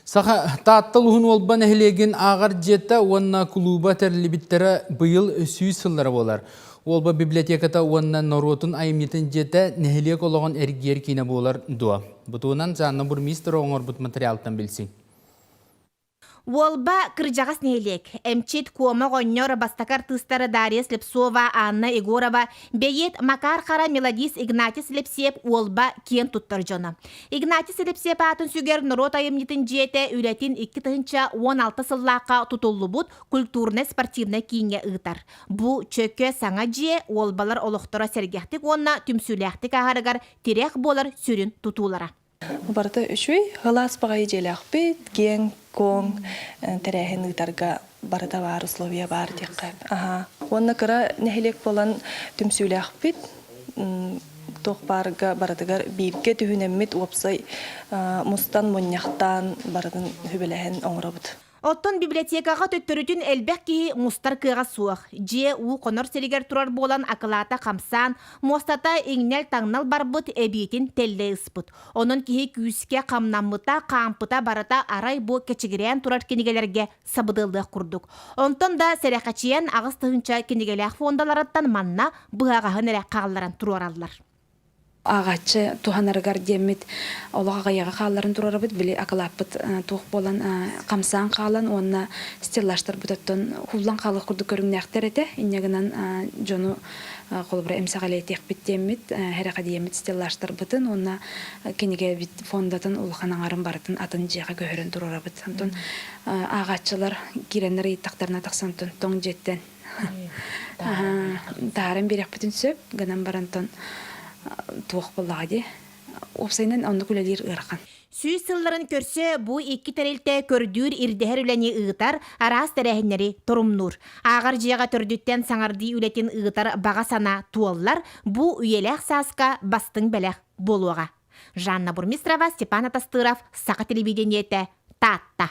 Саха Таатта улууһун Уолба нэһилиэгин ааҕар дьиэтэ уонна кулууба тэриллибиттэрэ быйыл 100 сыллара буолар. Уолба библиотеката уонна норуотун айымньытын дьиэтэ нэһилиэк олоҕун эргийэр киинэ буолар дуо? Бу туһунан Жанна Бурмистрова оҥорбут материалтан билсиҥ. Уолба кырдьаҕас нэһилиэк. Эмчит Куома оҕонньор бастакы артыыстара Дарья Слепцова, Анна Егорова, бэйиэт Макар Хара, мелодист Игнатий Слепсиев Уолба киэн туттар дьоно. Игнатий Слепсиев аатын сүгэр норуот айымньытын дьиэтэ үлэтин 2016 сыллаахха тутуллубут культурнай-спортивнай кииҥҥэ ыытар. Бу чөкө саҥа дьиэ уолбалар олохторо сэргэхтик уонна түмсүүлээхтик ааһарыгар тирэх буолар сүрүн тутуулара. Барыта үчүгэй, ылаас баҕайы дьиэлээхпит, киэҥ-куоҥ тэрээһин ыытарга барыта баар условия баар диэххэ. Аһаа. Уонна кыра нэһилиэк буолан түмсүүлээхпит, туох баарга барытыгар бииргэ түһүнэммит уопсай мустан мунньахтаан барытын сүбэлэһэн оҥоробут. Оттон библиотекаҕа төттөрүтүн элбэх киһи мустар кыаҕа суох. Дьиэ уу хонор сиригэр турар буолан акылаата хамсаан, муостата иҥнэл-таҥнал барбыт, эбиитин тэллэй ыспыт. Онон киһи күүскэ хамнаммыта, хаампыта барыта арай бу кэчигирээн турар кинигэлэргэ сабыдыаллыах курдук. Онтон да сэрэхэчийэн 8000 кинигэлээх фондаларыттан манна быһаҕаһын эрэ хаалларан туруораллар. Ааҕааччы туһанарыгар диэммит олох аҕыйаҕы хаалларан турарабыт, били акылааппыт туох буолан хамсаан хаалан уонна стеллажтарбыт оттон хуллан хаалыах курдук көрүҥнээхтэр этэ. Инньэ гынан дьону холобура эмсэҕэлэтиэхпит диэммит, сэрэхэдийэммит стеллажтарбытын уонна кинигэбит фондатын улахан аҥарын барытын атын дьиэҕэ көһөрөн турарабыт. Онтон ааҕааччылар киирэннэр ыйыттахтарына тахсан тоҥ дьиэттэн Таһааран биэриэхпитин сөп, гынан барантан туох буоллаҕа дии. Уопсайынан оннук үлэлиир ыарахан. 100 сылларын көрсө бу икки тэрилтэ көрдүүр-ирдэһэр үлэни ыытар, араас тэрээһиннэри торумнуур. Ааҕар дьиэҕэ төрдүттэн саҥардыы үлэтин ыытар баҕа санаа туоллар, бу үйэлээх сааска бастыҥ бэлэх буолуоҕа. Жанна Бурмистрова, Степан Атастыров, Саха телевидениетэ, Таатта.